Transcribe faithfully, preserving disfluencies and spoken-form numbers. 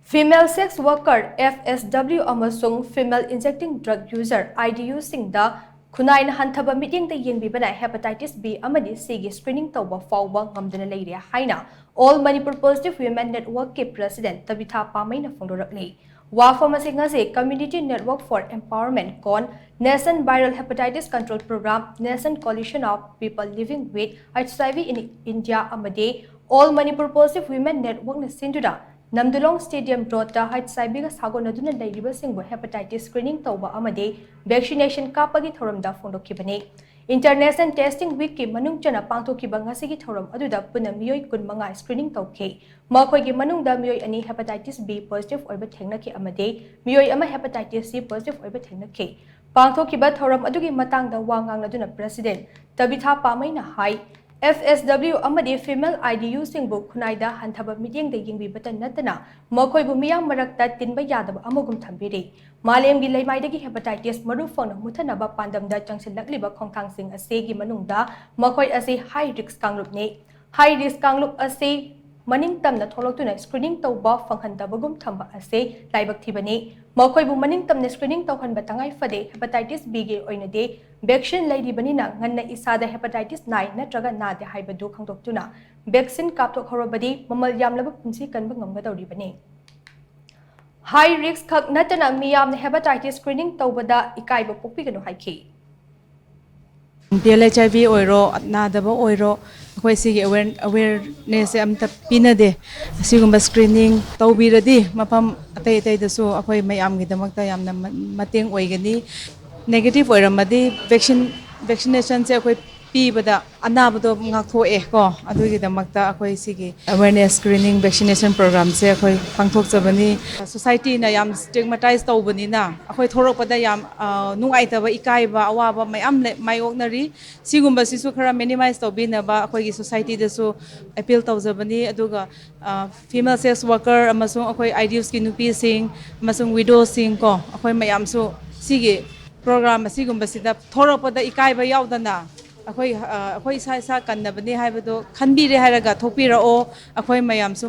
Female sex worker, F S W, ꯑꯃꯁꯨꯡ female injecting drug user, I D U, ꯁꯤꯡꯗ ꯈꯨꯟꯅꯥꯏꯅ ꯍꯟꯊꯕ ꯃꯤꯠꯌꯦꯡꯗ ꯌꯦꯡꯕꯤꯕꯅ hepatitis B ꯑꯃꯗꯤ C ꯒꯤ screening ꯇꯧꯕ ꯐꯥꯎꯕ ꯉꯝꯗꯅ ꯂꯩꯔꯦ ꯍꯥꯏꯅ All Manipur Positive Women Network ꯀꯤ president ꯇꯕꯤꯊꯥ ꯄꯥꯃꯩꯅ ꯐꯣꯡꯗꯣꯔꯛꯂꯤ꯫ ꯋꯥꯐꯝ ꯑꯁꯤ ꯉꯁꯤ Community Network for Empowerment, ꯀꯣꯟ, Nation Viral Hepatitis Control Program, Nation Coalition of People Living with H I V in India ꯑꯃꯗꯤ All Manipur Positive Women Network ꯅ ꯁꯤꯟꯗꯨꯅ ꯅꯝꯗꯨꯂꯣꯡ Stadium Road ꯇ H I V ꯒ ꯁꯥꯒꯣꯟꯅꯗꯨꯅ ꯂꯩꯔꯤꯕꯁꯤꯡꯕꯨ hepatitis screening ꯇꯧꯕ ꯑꯃꯗꯤ vaccination ꯀꯥꯞꯄꯒꯤ ꯊꯧꯔꯝꯗ ꯐꯣꯡꯗꯣꯛꯈꯤꯕꯅꯤ꯫ International Testing Week ꯀꯤ ꯃꯅꯨꯡ ꯆꯟꯅ ꯄꯥꯡꯊꯣꯛꯈꯤꯕ ꯉꯁꯤꯒꯤ ꯊꯧꯔꯝ ꯑꯗꯨꯗ ꯄꯨꯟꯅ ꯃꯤꯑꯣꯏ ꯀꯨꯟꯃꯉꯥ screening ꯇꯧꯈꯤ꯫ ꯃꯈꯣꯏꯒꯤ ꯃꯅꯨꯡꯗ ꯃꯤꯑꯣꯏ ꯑꯅꯤ hepatitis B positive ꯑꯣꯏꯕ ꯊꯦꯡꯅꯈꯤ ꯑꯃꯗꯤ ꯃꯤꯑꯣꯏ ꯑꯃ hepatitis C positive ꯑꯣꯏꯕ ꯊꯦꯡꯅꯈꯤ꯫ ꯄꯥꯡꯊꯣꯛꯈꯤꯕ ꯊꯧꯔꯝ ꯑꯗꯨꯒꯤ ꯃꯇꯥꯡꯗ ꯋꯥ ꯉꯥꯡꯂꯗꯨꯅ president ꯇꯕꯤꯊꯥ ꯄꯥꯃꯩꯅ ꯍꯥꯏ, F S W ꯑꯃꯗꯤ female I D U ꯁꯤꯡꯕꯨ ꯈꯨꯟꯅꯥꯏꯗ ꯍꯟꯊꯕ ꯃꯤꯠꯌꯦꯡꯗ ꯌꯦꯡꯕꯤꯕꯇ ꯅꯠꯇꯅ ꯃꯈꯣꯏꯕꯨ ꯃꯤꯌꯥꯝ ꯃꯔꯛꯇ ꯇꯤꯟꯕ ꯌꯥꯗꯕ ꯑꯃꯒꯨꯝ ꯊꯝꯕꯤꯔꯤ꯫ ꯃꯥꯂꯦꯝꯒꯤ ꯂꯩꯃꯥꯏꯗꯒꯤ hepatitis ꯃꯔꯨ ꯐꯪꯅ ꯃꯨꯠꯊꯅꯕ ꯄꯥꯟꯗꯝꯗ ꯆꯪꯁꯤꯜꯂꯛꯂꯤꯕ ꯈꯣꯡꯊꯥꯡꯁꯤꯡ ꯑꯁꯤꯒꯤ ꯃꯅꯨꯡꯗ ꯃꯈꯣꯏ ꯑꯁꯤ high risk ꯀꯥꯡꯂꯨꯞꯅꯤ꯫ High risk ꯀꯥꯡꯂꯨꯞ ꯑꯁꯤ ꯃꯅꯤꯡ ꯇꯝꯅ ꯊꯣꯛꯂꯛꯇꯨꯅ screening ꯇꯧꯕ ꯐꯪꯍꯟꯗꯕꯒꯨꯝ ꯊꯝꯕ ꯑꯁꯤ ꯂꯥꯏꯕꯛ ꯊꯤꯕꯅꯤ꯫ ꯃꯈꯣꯏꯕꯨ ꯃꯅꯤꯡ ꯇꯝꯅ screening ꯇꯧꯍꯟꯕ ꯇꯉꯥꯏ ꯐꯗꯦ꯫ Hepatitis B ꯒꯤ ꯑꯣꯏꯅꯗꯤ vaccine ꯂꯩꯔꯤꯕꯅꯤꯅ ꯉꯟꯅ ꯏꯁꯥꯗ hepatitis ꯅꯥꯏ ꯅꯠꯇ꯭ꯔꯒ ꯅꯥꯗꯦ ꯍꯥꯏꯕꯗꯨ ꯈꯪꯗꯣꯛꯇꯨꯅ vaccine ꯀꯥꯞꯊꯣꯛꯍꯧꯔꯕꯗꯤ ꯃꯃꯜ ꯌꯥꯝꯂꯕ ꯄꯨꯟꯁꯤ ꯀꯟꯕ ꯉꯝꯒꯗꯧꯔꯤꯕꯅꯤ꯫ High risk ꯈꯛ ꯅꯠꯇꯅ ꯃꯤꯌꯥꯝꯅ hepatitis screening ꯇꯧꯕꯗ ꯏꯀꯥꯏꯕ ꯄꯣꯛꯄꯤꯒꯅꯨ ꯍꯥꯏꯈꯤ꯫ T L H I V ꯑꯣꯏꯔꯣ, ꯅꯥꯗꯕ ꯑꯣꯏꯔꯣ, ꯑꯩꯈꯣꯏ ꯁꯤꯒꯤ aware- awareness ꯁꯦ ꯑꯝꯇ ꯄꯤꯅꯗꯦ꯫ ꯑꯁꯤꯒꯨꯝꯕ screening ꯇꯧꯕꯤꯔꯗꯤ ꯃꯐꯝ ꯑꯇꯩ ꯑꯇꯩꯗꯁꯨ ꯑꯩꯈꯣꯏ ꯃꯌꯥꯝꯒꯤꯗꯃꯛꯇ ꯌꯥꯝꯅ ꯃ- ꯃꯇꯦꯡ ꯑꯣꯏꯒꯅꯤ꯫ Negative ꯑꯣꯏꯔꯝꯃꯗꯤ vaccine- vaccination ꯁꯦ ꯑꯩꯈꯣꯏ ꯄꯤꯕꯗ ꯑꯅꯥꯕꯗꯣ ꯉꯥꯛꯊꯣꯛꯑꯦ ꯀꯣ꯫ ꯑꯗꯨꯒꯤꯗꯃꯛꯇ ꯑꯩꯈꯣꯏ ꯁꯤꯒꯤ awareness screening vaccination program ꯁꯦ ꯑꯩꯈꯣꯏ ꯄꯥꯡꯊꯣꯛꯆꯕꯅꯤ꯫ Society ꯅ ꯌꯥꯝ stigmatize ꯇꯧꯕꯅꯤꯅ ꯑꯩꯈꯣꯏ ꯊꯣꯔꯛꯄꯗ ꯌꯥꯝ ꯑ, ꯅꯨꯡꯉꯥꯏꯇꯕ, ꯏꯀꯥꯏꯕ, ꯑꯋꯥꯕ ꯃꯌꯥꯝ ꯂꯩ- ꯃꯥꯌꯣꯛꯅꯔꯤ꯫ ꯁꯤꯒꯨꯝꯕꯁꯤꯁꯨ ꯈꯔ minimize ꯇꯧꯕꯤꯅꯕ ꯑꯩꯈꯣꯏꯒꯤ society ꯗꯁꯨ appeal ꯇꯧꯖꯕꯅꯤ꯫ ꯑꯗꯨꯒ ꯑ, female sex worker ꯑꯃꯁꯨꯡ ꯑꯩꯈꯣꯏ I D Us ꯀꯤ ꯅꯨꯄꯤꯁꯤꯡ ꯑꯃꯁꯨꯡ widow ꯁꯤꯡ ꯀꯣ, ꯑꯩꯈꯣꯏ ꯃꯌꯥꯝꯁꯨ ꯁꯤꯒꯤ program ꯑꯁꯤꯒꯨꯝꯕꯁꯤꯗ ꯊꯣꯔꯛꯄꯗ ꯏꯀꯥꯏꯕ ꯌꯥꯎꯗꯅ ꯑꯩꯈꯣꯏ ꯑ, ꯑꯩꯈꯣꯏ ꯏꯁꯥ ꯏꯁꯥ ꯀꯟꯅꯕꯅꯤ ꯍꯥꯏꯕꯗꯣ ꯈꯟꯕꯤꯔꯦ ꯍꯥꯏꯔꯒ ꯊꯣꯛꯄꯤꯔꯛꯑꯣ꯫ ꯑꯩꯈꯣꯏ ꯃꯌꯥꯝꯁꯨ